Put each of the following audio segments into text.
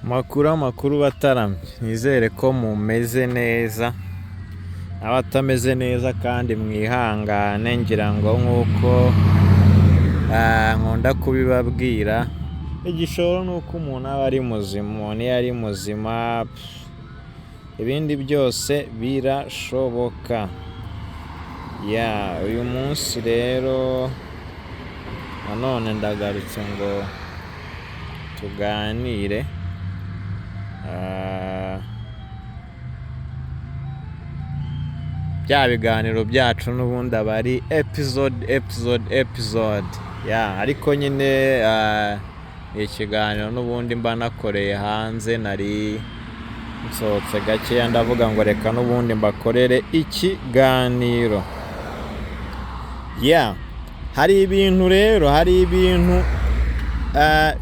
Amakuru amakuru bataramye, nizere ko mumeze neza, abatameze neza kandi mwihangane, ngira ngo nk'uko nkunda kubibabwira, igishoro ni uko umuntu aba ari muzima, umuntu iyo ari muzima ibindi byose birashoboka. Uyu munsi rero nanone ndagarutse ngo tuganire. Bya biganiro byacu n'ubundi aba ari episode, episode, episode. Ariko nyine ni ikiganiro n'ubundi mba nakoreye hanze, nari nsohotse gakeya ndavuga ngo reka n'ubundi mbakorere ikiganiro. Hari ibintu rero, hari ibintu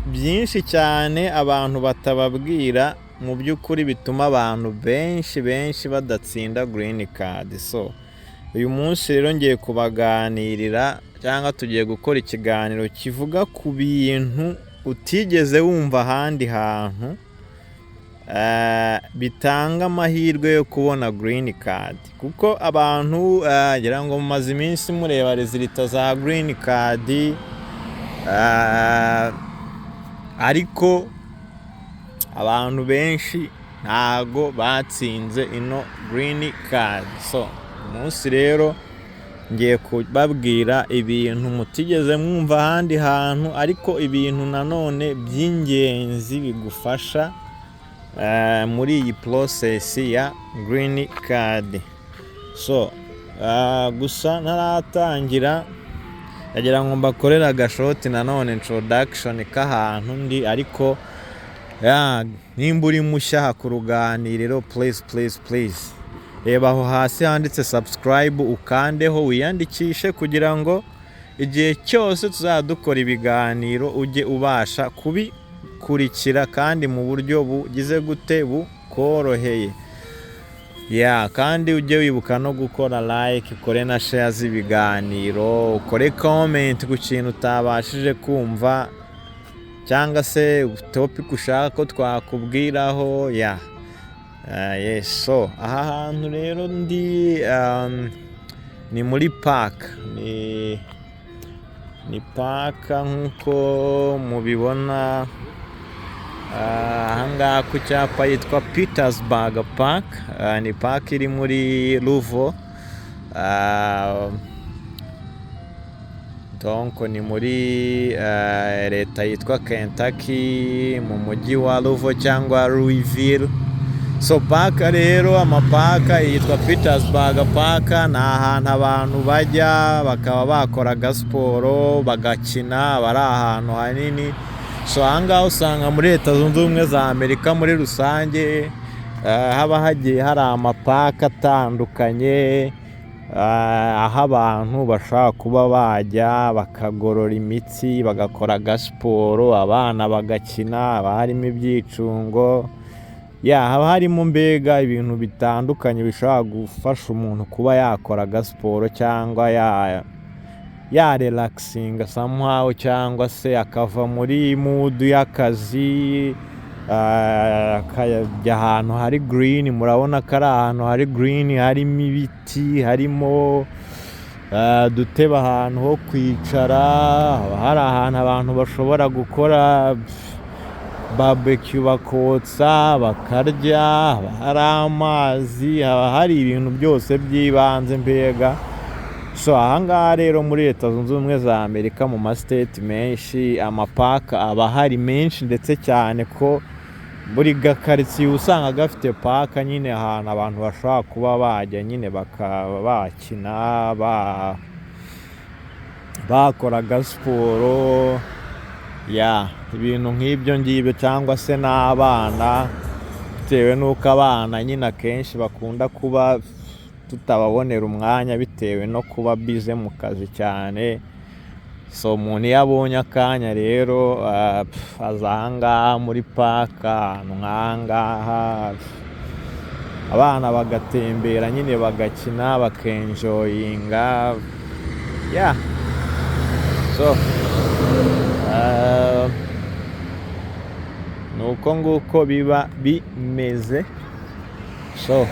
byinshi cyane abantu batababwira, mu by'ukuri bituma abantu benshi benshi badatsinda green card. So uyu munsi rero ngiye kubaganirira, cyangwa tugiye gukora ikiganiro kivuga ku bintu utigeze wumva ahandi hantu, bitanga amahirwe yo kubona green card. Kuko abantu ngira ngo mumaze iminsi mureba résultats za green card, ariko abantu benshi ntago batsinze ino green card. So uyu munsi rero ngiye kubabwira ibintu mutigeze mwumva ahandi hantu, ariko ibintu nanone by'ingenzi bigufasha muri iyi process ya green card. So gusa ntaratangira, ndagira ngo mbakorere agashort nanone introduction k'ahantu ndi, ariko nimba uri mushya ku ruganiriro, please, please, please, reba aho hasi handitse subscribe, ukandeho wiyandikishe kugira ngo igihe cyose tuzajya dukora ibiganiro ujye ubasha kubikurikira kandi mu buryo bugize gute, bukoroheye. Kandi ujye wibuka no gukora like, ukore na share z'ibiganiro, ukore comment ku kintu utabashije kumva cyangwa se topic ushaka ko twakubwiraho. Yes, so aha hantu rero ndi ni muri park, ni park nk'uko mubibona aha ngaha ku cyapa, yitwa Petersburg Park, ni park iri muri Louisville. Donc ni muri leta yitwa Kentucky, mu mujyi wa Louisville cyangwa Louisville. So park rero, amapark yitwa Petersburg Park, ni ahantu abantu bajya bakaba bakora agasiporo, bagakina, aba ari ahantu hanini. So aha ngaha usanga muri Leta Zunze Ubumwe za Amerika muri rusange haba hagiye hari amapark atandukanye, aho abantu bashobora kuba bajya bakagorora imitsi, bagakora agasiporo, abana bagakina, haba harimo ibyicungo, haba harimo mbega ibintu bitandukanye bishobora gufasha umuntu kuba yakora agasiporo cyangwa yarelaxinga somehow, cyangwa se akava muri mood y'akazi akajya ahantu hari green. Murabona ko ari ahantu hari green, harimo ibiti, harimo udutebe, ahantu ho kwicara, haba hari ahantu abantu bashobora gukora barbecue, bakotsa bakarya, haba hari amazi, haba hari ibintu byose by'ibanze mbega. So aha ngaha rero muri Leta Zunze Ubumwe za Amerika, mu mastate menshi, amapark aba ahari menshi, ndetse cyane ko buri gakaritsiye usanga gafite park nyine, ahantu abantu bashobora kuba bajya nyine bakaba bakina, bakora agasiporo, ibintu nk'ibyo ngibyo, cyangwa se n'abana, bitewe n'uko abana nyine akenshi bakunda kuba tutababonera umwanya bitewe no kuba busy mu kazi cyane. So umuntu iyo abonye akanya rero aza aha ngaha muri park, ahantu nk'aha ngaha, abana bagatembera nyine, bagakina, bakenjoyinga. So Ni uko nguko biba bimeze. So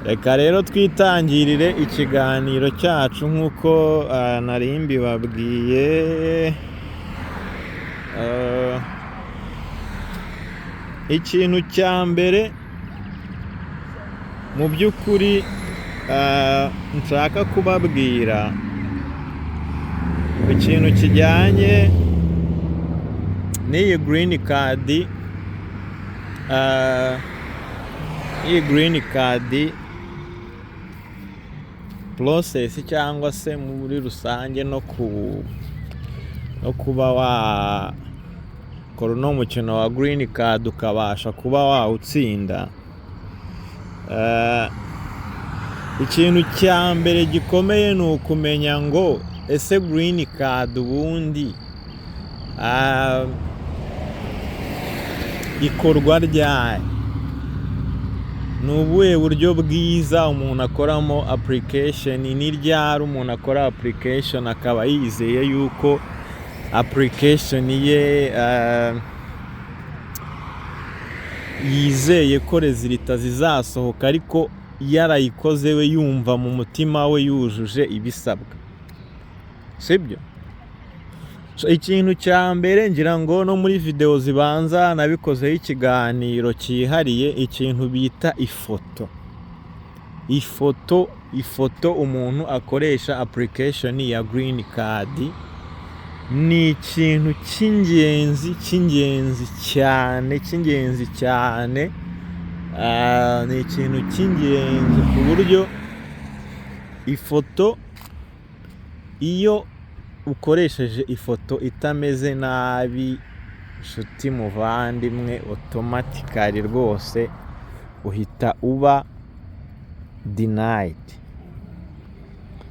reka rero twitangirire ikiganiro cyacu nk'uko nari mbibabwiye. Ikintu cya mbere mu by'ukuri nshaka kubabwira ku kintu kijyanye n'iyi green card, iyi green card process, cyangwa se muri rusange no kuba wakora uno mukino wa green card ukabasha kuba wawutsinda. Ikintu cya mbere gikomeye ni ukumenya ngo ese green card ubundi ikorwa ryari? Ni ubuhe buryo bwiza umuntu akoramo application? Ni ryari umuntu akora application akaba yizeye yuko application ye yizeye ko results zizasohoka, ariko yarayikoze we yumva mu mutima we yujuje ibisabwa, sibyo? So, ikintu cya mbere, ngira ngo no muri videwo zibanza nabikozeho ikiganiro cyihariye, ikintu bita ifoto. Ifoto umuntu akoresha application ya green card ni ikintu cy'ingenzi, cy'ingenzi cyane, cy'ingenzi cyane. Ni ikintu cy'ingenzi ku buryo ifoto, iyo ukoresheje ifoto itameze nabi, nshuti muvandimwe, automatically rwose uhita uba denied.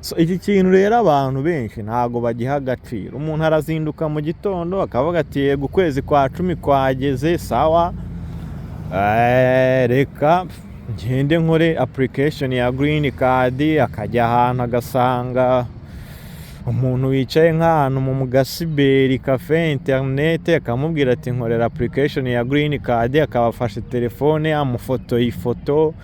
So iki kintu rero abantu benshi ntabwo bagiha agaciro. Umuntu arazinduka mu gitondo akavuga ati: "Yego, ukwezi kwa 10 kwageze, sawa, reka ngende nkore application ya green card." Akajya ahantu agasanga umuntu wicaye nk'ahantu mu ga cyber café internet, akamubwira ati: "Nkorera application ya green card." Akaba afashe telefone, amufotoye ifoto,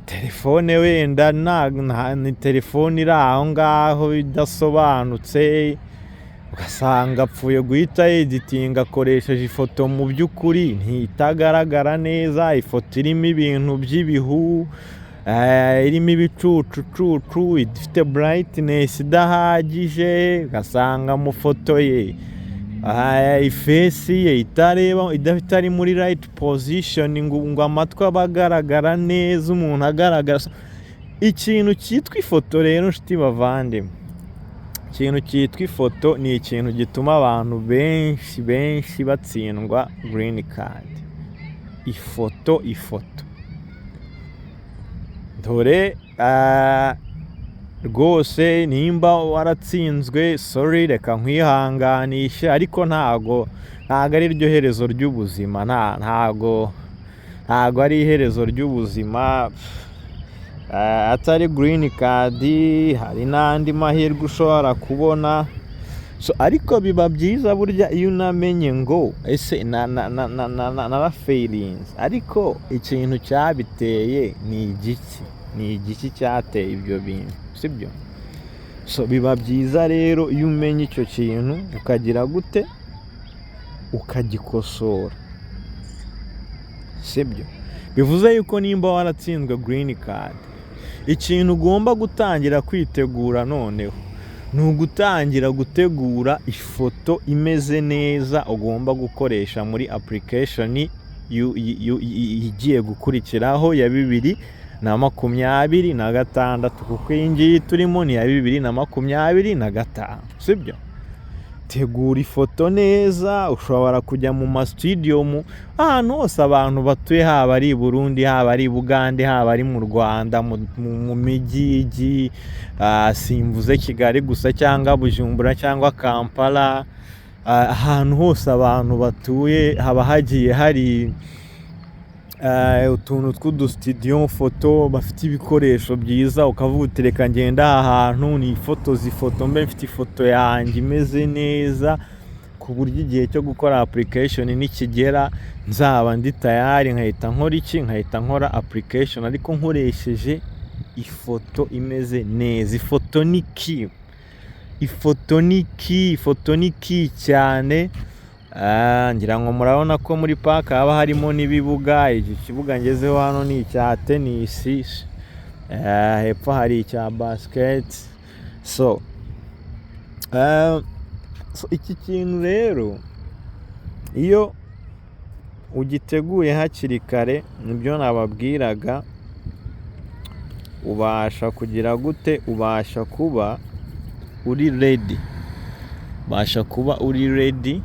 telefone wenda ni telefone iri aho ngaho idasobanutse, ugasanga apfuye guhita yeditinga akoresheje ifoto mu by'ukuri ntitagaragara neza, ifoto irimo ibintu by'ibihu, irimo ibicucucucu, ifite brightness idahagije, ugasanga amufotoye i face ye itareba, itari muri right position ngo amatwi abe agaragara neza, umuntu agaragara. Ikintu cyitwa ifoto rero, nshuti bavandimwe, ikintu cyitwa ifoto ni ikintu gituma abantu benshi benshi batsindwa green card. Ifoto dore rwose, nimba waratsinzwe, sorry, reka nkwihanganishe, ariko ntago ari ryo herezo ry'ubuzima. Ntago ari iherezo ry'ubuzima. Atari green card, hari n'andi mahirwe ushobora kubona. So, ariko biba byiza burya iyo unamenye ngo ese narafailinze, ariko ikintu cyabiteye ni igiki? Ni igiki cyateye ibyo bintu, sibyo? So biba byiza rero iyo umenye icyo kintu, ukagira gute? Ukagikosora, sibyo? Bivuze yuko nimba waratsinzwe green card, ikintu ugomba gutangira kwitegura noneho ni ugutangira gutegura ifoto imeze neza ugomba gukoresha muri application igiye gukurikiraho ya 2026, kuko iyi ngiyi turimo ni iya 2025, sibyo? Tegura ifoto neza. Ushobora kujya mu masitudiyo, mu ahantu hose abantu batuye, haba ari i Burundi, haba ari i Bugande, haba ari mu Rwanda, mu mijyi, simvuze Kigali gusa cyangwa Bujumbura cyangwa Kampala, ahantu hose abantu batuye haba hagiye hari utuntu tw'udusitidiyo photo bafite ibikoresho byiza, ukavuga uti: "Reka ngende aha hantu nifotoze ifoto, mbe mfite ifoto yanjye imeze neza." Ku buryo igihe cyo gukora application nikigera nzaba ndi tayari, nkahita nkora iki? Nkahita nkora application, ariko nkoresheje ifoto imeze neza. Ifoto ni key, ifoto ni key, ifoto ni key cyane. Ngira ngo murabona ko muri park haba harimo n'ibibuga. Iki kibuga ngezeho hano ni icya tenisi, hepfo hari icya basket. So iki kintu rero iyo ugiteguye hakiri kare, nibyo nababwiraga, ubasha kugira gute? Ubasha kuba uri ready, ubasha kuba uri ready,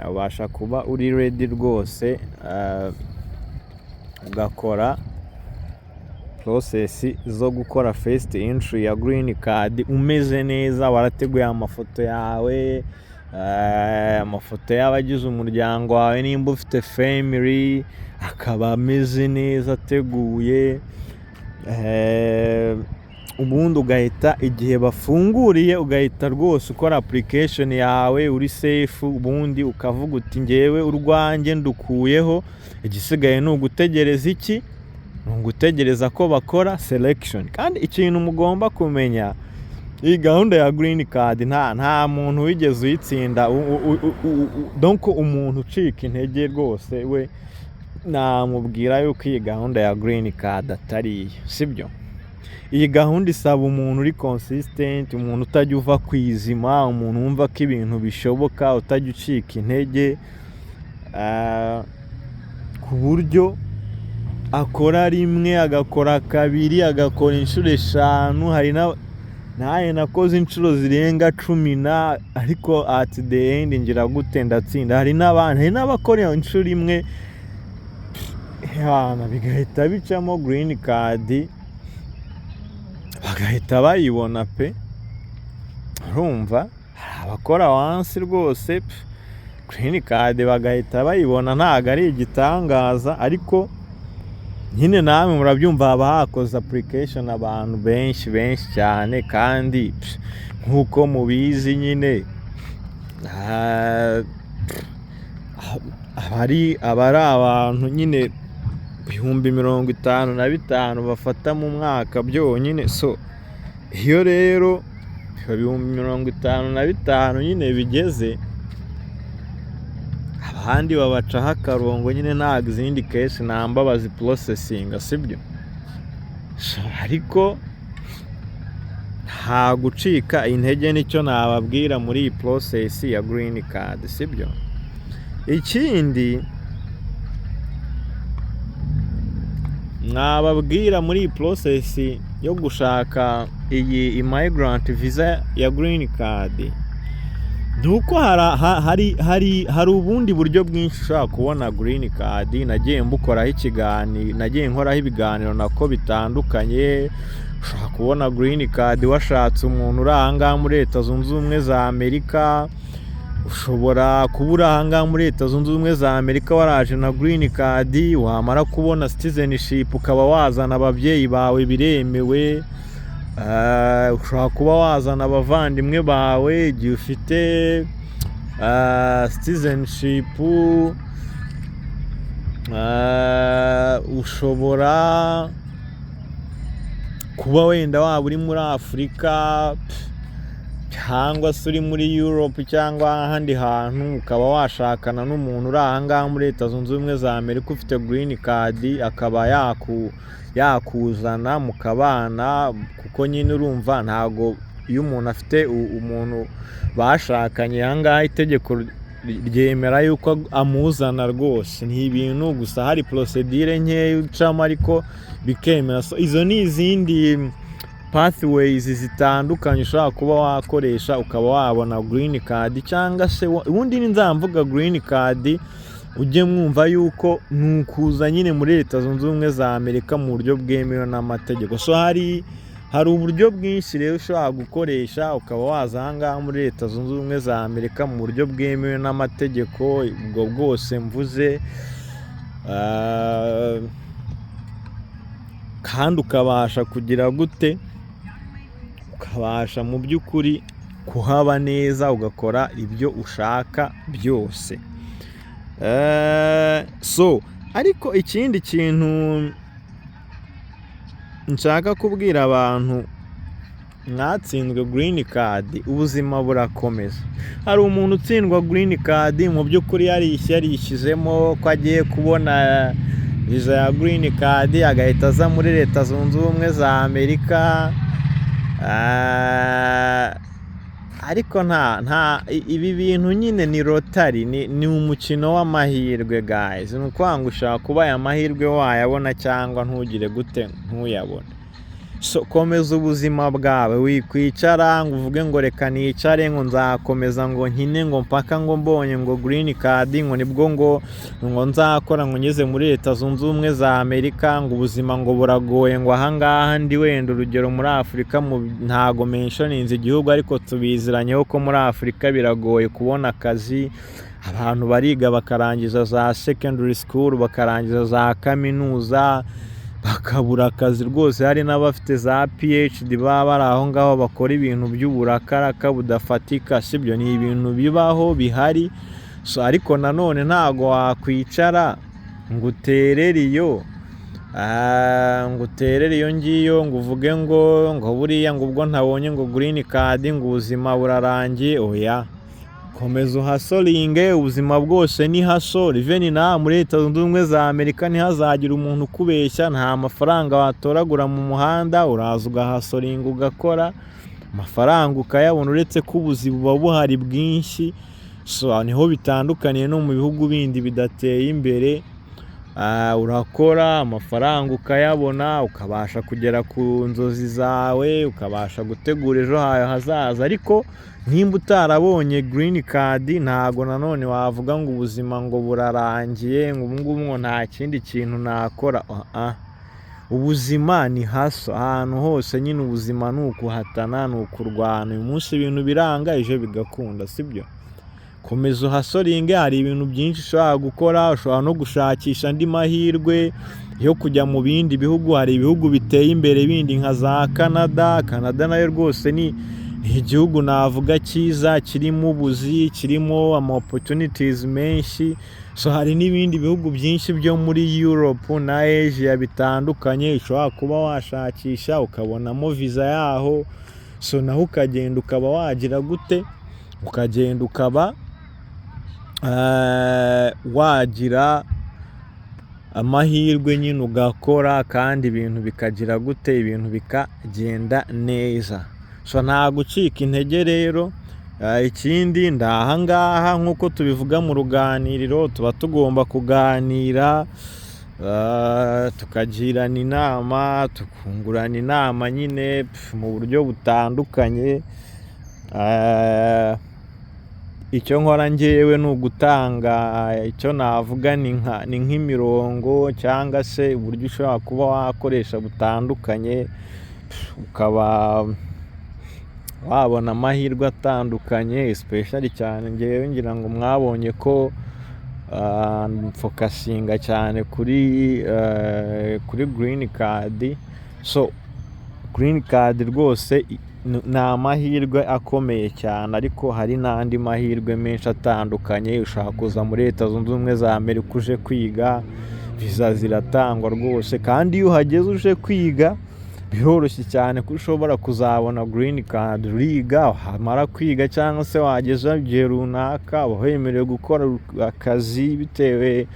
ubasha kuba uri ready rwose, ugakora process zo gukora first entry ya green card umeze neza, warateguye amafoto yawe, amafoto y'abagize umuryango wawe nimba ufite family akaba ameze neza ateguye, ubundi ugahita igihe bafunguriye ugahita rwose ukora application yawe uri safe, ubundi ukavuga uti: "Ngewe urwanjye ndukuyeho, igisigaye ni ugutegereza iki? Ni ugutegereza ko bakora selection." Kandi ikintu mugomba kumenya, iyi gahunda ya green card nta muntu wigeze uyitsinda. Donc umuntu ucika intege rwose we namubwira yuko iyi gahunda ya green card atari iyo, sibyo? Iyi gahunda isaba umuntu uri consistent, umuntu utajya uva ku izima, umuntu wumva ko ibintu bishoboka, utajya ucika intege, ku buryo akora rimwe, agakora kabiri, agakora inshuro 5. Hari nanjye nakoze inshuro zirenga 10 na, ariko at the end ngira gute? Ndatsinda. Hari n'abandi, hari n'abakora inshuro imwe bigahita bicamo, green card bagahita bayibona pe. Urumva hari abakora once rwose green card bagahita bayibona, ntabwo ari igitangaza. Ariko nyine namwe murabyumva, haba hakoze application abantu benshi benshi cyane, kandi nk'uko mubizi nyine aba ari abantu nyine 55,000 bafata mu mwaka byonyine. So iyo rero 55,000 nyine bigeze, abandi babacaho akarongo nyine, ntabwo izindi case number baziprocessinga, sibyo? Ariko nta gucika intege, nicyo nababwira muri iyi process ya green card, sibyo? Ikindi mwababwira muri iyi process yo gushaka iyi immigrant visa ya green card ni uko hari ubundi buryo bwinshi ushobora kubona green card. Nagiye mbukoraho ikiganiro, nagiye nkoraho ibiganiro nako bitandukanye. Ushobora kubona green card washatse umuntu uri aha ngaha muri Leta Zunze Ubumwe za Amerika. Ushobora kuba uri aha ngaha muri Leta Zunze Ubumwe za Amerika waraje na green card, wamara kubona citizenship ukaba wazana ababyeyi bawe, biremewe. Ushobora kuba wazana abavandimwe bawe igihe ufite citizenship. Ushobora kuba wenda waba uri muri Afurika cyangwa se uri muri Europe cyangwa ahandi hantu, ukaba washakana n'umuntu uri aha ngaha muri Leta Zunze Ubumwe za Amerika ufite green card, akaba yakuzana mukabana, kuko nyine urumva ntago iyo umuntu afite umuntu bashakanye aha ngaha, itegeko ryemera yuko amuzana rwose. Ni ibintu gusa hari procedure nkeya ucamo ariko bikemera. So, izo ni izindi pathways zitandukanye ushobora kuba wakoresha ukaba wabona green card. Cyangwa se ubundi nzamvuga green card ujye mwumva yuko ni ukuza nyine muri Leta Zunze Ubumwe za Amerika mu buryo bwemewe n'amategeko. So hari uburyo bwinshi rero ushobora gukoresha ukaba waza aha ngaha muri Leta Zunze Ubumwe za Amerika mu buryo bwemewe n'amategeko, ubwo bwose mvuze, kandi ukabasha kugira gute? Ukabasha mu by'ukuri kuhaba neza, ugakora ibyo ushaka byose. So ariko ikindi kintu nshaka kubwira abantu mwatsinzwe green card, ubuzima burakomeza. Hari umuntu utsindwa green card, mu by'ukuri yarishyizemo ko agiye kubona viza ya green card, agahita aza muri Leta Zunze Ubumwe za Amerika. Ariko nta ibi bintu nyine ni lottery, ni umukino w'amahirwe, guys. Ni ukuvuga ngo ushobora kuba aya mahirwe wayabona cyangwa ntugire gute, ntuyabone. So komeza ubuzima bwawe, wikwicara ngo uvuge ngo reka nicare, ngo nzakomeza ngo nkine, ngo mpaka ngo mbonye ngo green card, ngo nibwo ngo nzakora, ngo ngeze muri Leta Zunze Ubumwe za Amerika, ngo ubuzima ngo buragoye, ngo ahangaha ndi, wenda urugero muri Afurika, ntago mentioninze igihugu, ariko tubiziranyeho ko muri Afurika biragoye kubona akazi. Abantu bariga bakarangiza za secondary school, bakarangiza za kaminuza, bakabura akazi rwose. Hari n'abafite za PhD baba bari aho ngaho bakora ibintu by'uburakaraka budafatika, sibyo? Ni ibintu bibaho, bihari. So ariko nanone ntago wakwicara ngo uterere iyo ngiyo, ngo uvuge ngo buriya ngo ubwo ntabonye ngo green card ngo ubuzima burarangiye. Oya, komeza uhustlinge, ubuzima bwose ni hustle. Even nawe muri Leta Zunze Ubumwe za Amerika, ntihazagire umuntu ukubeshya, nta mafaranga watoragura mu muhanda. Uraza ugahustlinga, ugakora, amafaranga ukayabona, uretse ko ubuzi buba buhari bwinshi. So niho bitandukaniye no mu bihugu bindi bidateye imbere. Urakora, amafaranga ukayabona, ukabasha kugera ku nzozi zawe, ukabasha gutegura ejo hawe hazaza. Ariko nimba utarabonye green card, ntago nanone wavuga ngo ubuzima ngo burarangiye, ngo ubu ngubu ngo nta kindi kintu nakora. Ubuzima ni hustle ahantu hose nyine. Ubuzima ni ukuhatana, ni ukurwana. Uyu munsi ibintu biranga, ejo bigakunda, sibyo? Komeza uhustlinge. Hari ibintu byinshi ushobora gukora. Ushobora no gushakisha andi mahirwe yo kujya mu bindi bihugu. Hari ibihugu biteye imbere bindi nka za Canada. Canada nayo rwose ni igihugu navuga cyiza, kirimo ubuzi, kirimo ama opportunities menshi. So hari n'ibindi bihugu byinshi byo muri Europe na Asia bitandukanye ushobora kuba washakisha ukabonamo viza yaho. So naho ukagenda, ukaba wagira gute, ukagenda ukaba wagira amahirwe nyine, ugakora kandi ibintu bikagira gute, ibintu bikagenda neza. So nta gucika intege rero. Ikindi, ndahangaha nk'uko tubivuga mu ruganiriro, tuba tugomba kuganira, tukagirana inama, tukungurana inama nyine mu buryo butandukanye. Icyo nkora njyewe ni ugutanga icyo navuga ni nk'imirongo cyangwa se uburyo ushobora kuba wakoresha butandukanye, ukaba wabona amahirwe atandukanye. Especially cyane njyewe ngira ngo mwabonye ko mfocusinga cyane kuri green card. So green card rwose ni amahirwe akomeye cyane, ariko hari n'andi mahirwe menshi atandukanye. Ushobora kuza muri Leta Zunze Ubumwe za Amerika uje kwiga, viza ziratangwa rwose, kandi iyo uhageze uje kwiga biroroshye cyane ko ushobora kuzabona green card. Uriga, wamara kwiga cyangwa se wageza igihe runaka, uba wemerewe gukora akazi bitewe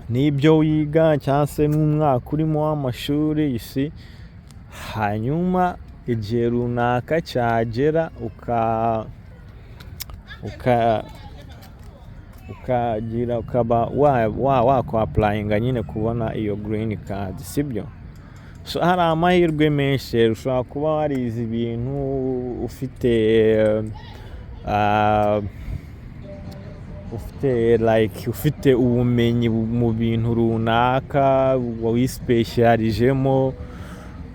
n'ibyo wiga cyangwa se n'umwaka urimo w'amashuri isi. Hanyuma igihe runaka cyagera ukagira ukaba wakwapplyinga nyine kubona iyo green card, sibyo? So hari amahirwe menshi rero. Ushobora kuba warize ibintu, ufite like ufite ubumenyi mu bintu runaka wispecialijemo,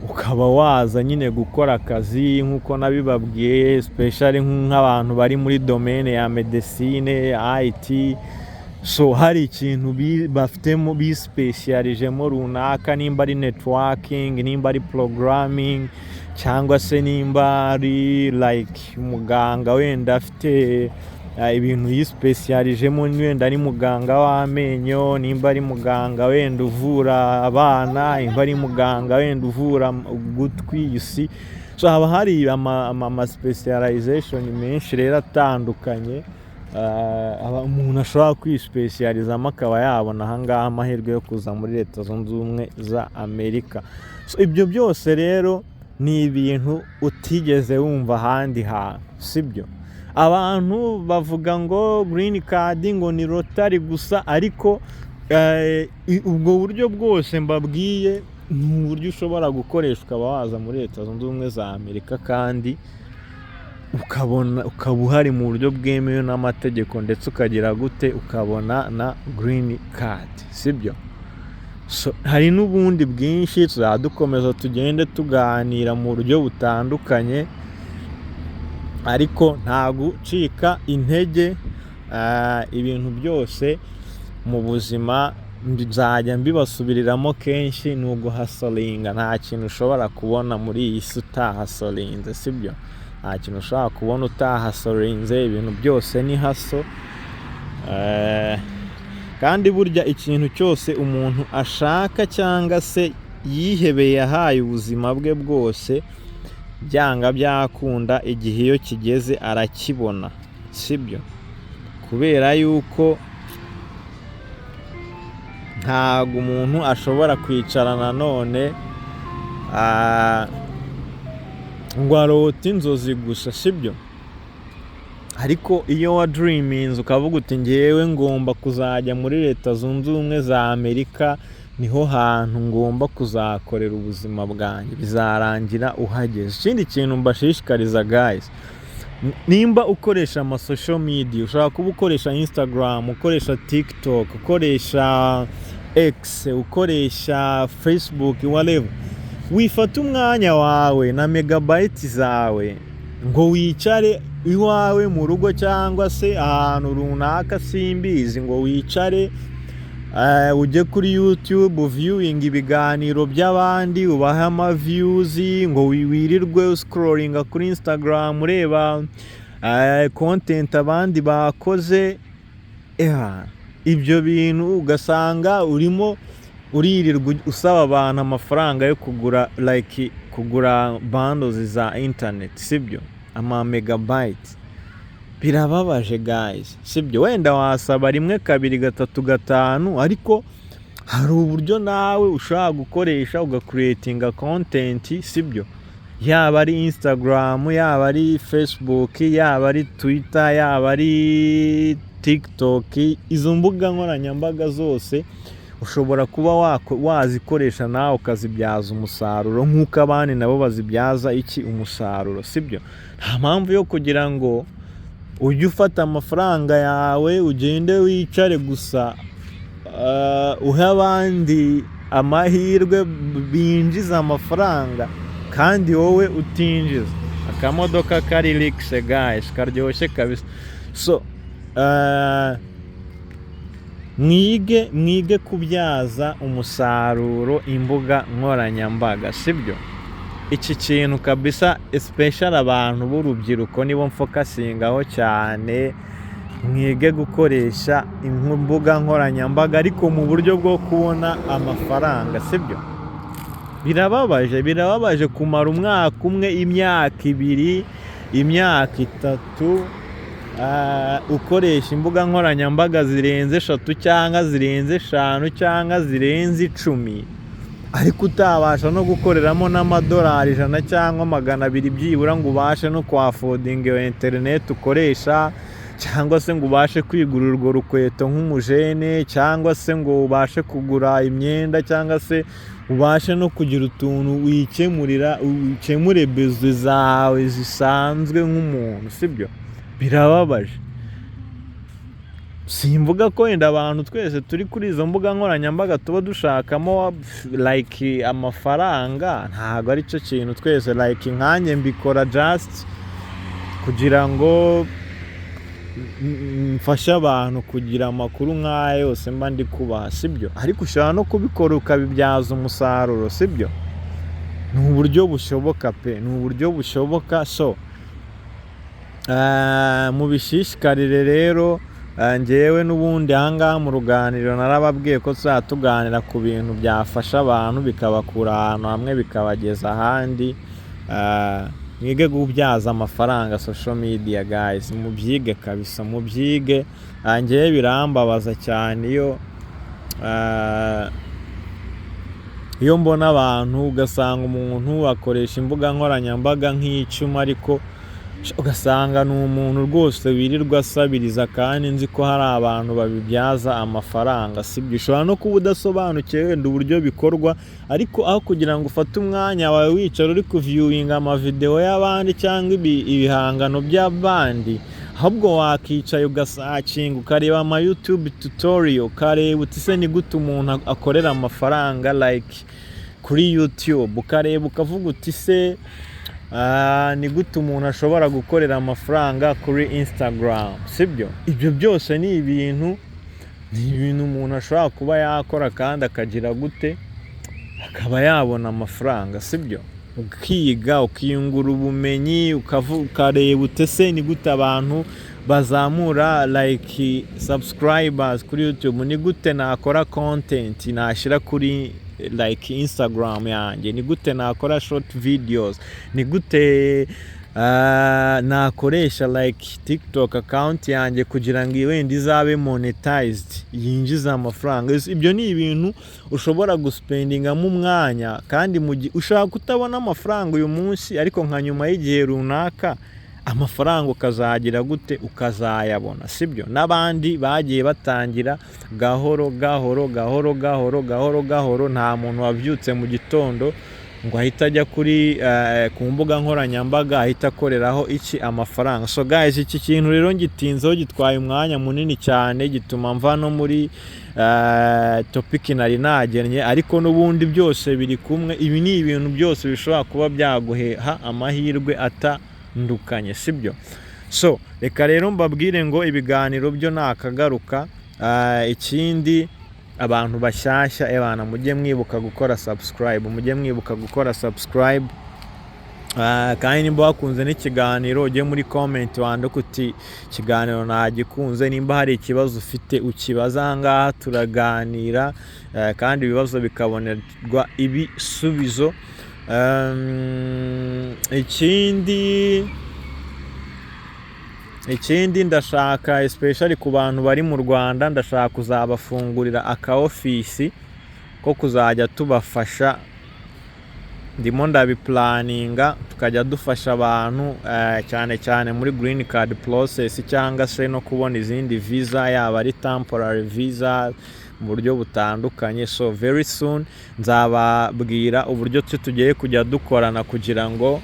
ukaba waza nyine gukora akazi nk'uko nabibabwiye, especially nk'abantu bari muri domaine ya medicine, IT. So hari ikintu bafitemo, bispecialijemo runaka, nimba ari networking, nimba ari programming, cyangwa se nimba ari Cyangwa se nimba ari like umuganga, wenda afite ibintu yisipesiyarijemo, wenda ari muganga w'amenyo, nimba ari muganga wenda uvura abana, nimba ari muganga wenda uvura ugutwi, you see. So haba hari ama specialization menshi rero atandukanye umuntu ashobora kwisipesiyarizamo, akaba yabona ahangaha amahirwe yo kuza muri Leta Zunze Ubumwe za Amerika. So ibyo byose rero ni ibintu utigeze wumva ahandi hantu, sibyo? Abantu bavuga ngo green card ngo ni lottery gusa, ariko ubwo buryo bwose mbabwiye ni uburyo ushobora gukoresha ukaba waza muri Leta Zunze Ubumwe za Amerika, kandi ukabona ukaba uhari mu buryo bwemewe n'amategeko, ndetse ukagira gute, ukabona na green card, sibyo? So, hari n'ubundi bwinshi tuzajya dukomeza tugende tuganira mu buryo butandukanye, ariko nta gucika intege. Ibintu byose mu buzima, nzajya mbibasubiriramo kenshi, ni uguhustlinga. Nta kintu ushobora kubona muri iyi si utahustlinze, sibyo? Nta kintu ushobora kubona utahustlinze. Ibintu byose ni hustle. Kandi burya ikintu cyose umuntu ashaka cyangwa se yihebeye, yahaye ubuzima bwe bwose, byanga byakunda igihe iyo kigeze arakibona, sibyo? Kubera yuko ntabwo umuntu ashobora kwicara nanone ngo arote inzozi gusa, sibyo? Ariko iyo wadreaminze ukavuga uti: "Ngewe ngomba kuzajya muri Leta Zunze Ubumwe za Amerika, niho hantu ngomba kuzakorera ubuzima bwanjye", bizarangira uhageze. Ikindi kintu mbashishikariza, guys, nimba ukoresha ama social media, ushobora kuba ukoresha Instagram, ukoresha TikTok, ukoresha X, ukoresha Facebook, whatever, wifata umwanya wawe na megabytes zawe ngo wicare iwawe mu rugo cyangwa se ahantu runaka, simbizi, ngo wicare ujye kuri YouTube viewing ibiganiro by'abandi, ubahe ama views, ngo wirirwe uscrollinga kuri Instagram ureba content abandi bakoze. Ibyo bintu ugasanga urimo uririrwa usaba abantu amafaranga yo kugura, like kugura bundles za internet, sibyo, ama megabytes. Birababaje, guys, sibyo? Wenda wasaba rimwe, kabiri, gatatu, gatanu, ariko hari uburyo nawe ushobora gukoresha ugacreatinga content, sibyo? Yaba ari Instagram, yaba ari Facebook, yaba ari Twitter, yaba ari TikTok, izo mbuga nkoranyambaga zose ushobora kuba wazikoresha nawe ukazibyaza umusaruro nk'uko abandi nabo bazibyaza iki umusaruro, sibyo? Nta mpamvu yo kugira ngo ujye ufata amafaranga yawe ugende wicare gusa, uhe abandi amahirwe binjiza amafaranga kandi wowe utinjiza. Akamodoka kari luxe, guys, karyoshye kabisa. So mwige kubyaza umusaruro imbuga nkoranyambaga, sibyo? Iki kintu kabisa, especially abantu b'urubyiruko nibo mfocusingaho cyane. Mwige gukoresha imbuga nkoranyambaga, ariko mu buryo bwo kubona amafaranga, sibyo? Birababaje, birababaje kumara umwaka umwe, imyaka 2, imyaka 3 ukoresha imbuga nkoranyambaga zirenze eshatu cyangwa zirenze eshanu cyangwa zirenze 10, ariko utabasha no gukoreramo n'amadolari 100 cyangwa 200 byibura ngo ubashe no kwaffordinga iyo interineti ukoresha, cyangwa se ngo ubashe kwigurira urwo rukweto nk'umujene, cyangwa se ngo ubashe kugura imyenda, cyangwa se ubashe no kugira utuntu wikemurira, ukemure besoins zawe zisanzwe nk'umuntu, sibyo? Birababaje. Simvuga ko wenda abantu twese turi kuri izo mbuga nkoranyambaga tuba dushakamo like amafaranga, ntabwo ari cyo kintu twese. Like nkanjye mbikora just kugira ngo mfashe abantu kugira amakuru nk'aya yose mba ndi kubaha, sibyo? Ariko ushobora no kubikora ukabibyaza umusaruro, sibyo? Ni uburyo bushoboka pe, ni uburyo bushoboka. So mubishishikarire rero. Njyewe n'ubundi ahangaha mu ruganiriro narababwiye ko tuzajya tuganira ku bintu byafasha abantu, bikabakura ahantu hamwe bikabageza ahandi. Mwige kubyaza amafaranga social media, guys, mubyige kabisa, mubyige. Njyewe birambabaza cyane iyo mbona abantu, ugasanga umuntu akoresha imbuga nkoranyambaga nk'icumi, ariko ugasanga ni umuntu rwose wirirwa asabiriza, kandi nzi ko hari abantu babibyaza amafaranga, sibyo? Ushobora no kuba udasobanukiwe wenda uburyo bikorwa, ariko aho kugira ngo ufate umwanya wawe wicara uri kuviewinga amavideo y'abandi cyangwa ibihangano by'abandi, ahubwo wakicaye ugasearchinga, ukareba ama YouTube tutorial, ukareba uti: "Se ni gute umuntu akorera amafaranga like kuri YouTube?" Ukareba ukavuga uti: "Se ni gute umuntu ashobora gukorera amafaranga kuri Instagram?" Sibyo? Ibyo byose ni ibintu umuntu ashobora kuba yakora kandi akagira gute, akaba yabona amafaranga, sibyo? Ukiga, ukiyungura ubumenyi, ukareba uti: "Ese ni gute abantu bazamura like subscribers kuri YouTube? Ni gute nakora content nashyira kuri like Instagram yanjye? Ni gute nakora short videos? Ni gute nakoresha like TikTok account yanjye kugira ngo wenda izabe monetized, yinjize amafaranga?" Ibyo ni ibintu ushobora guspendingamo umwanya, kandi mu gihe ushobora kutabona amafaranga uyu munsi, ariko nka nyuma y'igihe runaka amafaranga ukazagira gute, ukazayabona, sibyo? N'abandi bagiye batangira gahoro gahoro gahoro gahoro gahoro gahoro. Nta muntu wabyutse mu gitondo ngo ahite ajya kuri ku mbuga nkoranyambaga ahita akoreraho iki, amafaranga. So guys, iki kintu rero ngitinzeho, gitwaye umwanya munini cyane, gituma mva no muri topic nari nagennye, ariko n'ubundi byose biri kumwe. Ibi ni ibintu byose bishobora kuba byaguha amahirwe atandukanye, sibyo? So reka rero mbabwire ngo ibiganiro byo nakagaruka. Ikindi, abantu bashyashya, ebana, mujye mwibuka gukora subscribe, mujye mwibuka gukora subscribe. Kandi nimba wakunze n'ikiganiro, ujye muri comment wandike uti: "Ikiganiro nagikunze." Nimba hari ikibazo ufite, ukibaza aha ngaha, turaganira, kandi ibibazo bikabonerwa ibisubizo. Ikindi ndashaka, especially ku bantu bari mu Rwanda, ndashaka kuzabafungurira aka office ko kuzajya tubafasha. Ndimo ndabiplanninga, tukajya dufasha abantu, cyane cyane muri green card process cyangwa se no kubona izindi visa, yaba ari temporary visa, mu buryo butandukanye. So very soon nzababwira uburyo twe tugiye kujya dukorana kugira ngo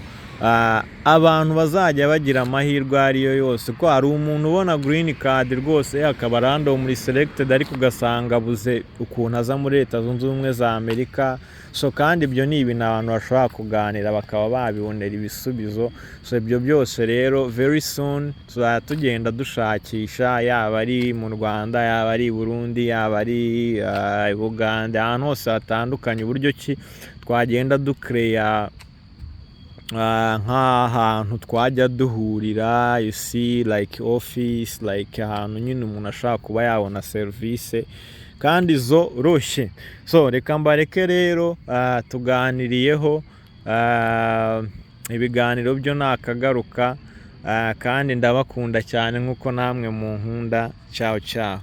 abantu bazajya bagira amahirwe ayo ariyo yose, ko hari umuntu ubona green card rwose akaba randomly selected, ariko ugasanga abuze ukuntu aza muri Leta Zunze Ubumwe za Amerika. So kandi ibyo ni ibintu abantu bashobora kuganira bakaba babibonera ibisubizo. So ibyo byose rero very soon tuzajya tugenda dushakisha, yaba ari mu Rwanda, yaba ari i Burundi, yaba ari i Bugande, ahantu hose hatandukanye, uburyo ki twagenda ducreatea nk'ahantu twajya duhurira, you see, like office, like ahantu nyine umuntu ashobora kuba yabona serivisi kandi zoroshye. So reka mbareke rero, tuganiriyeho. Ibiganiro byo nakagaruka, kandi ndabakunda cyane nk'uko namwe munkunda. Ciao ciao.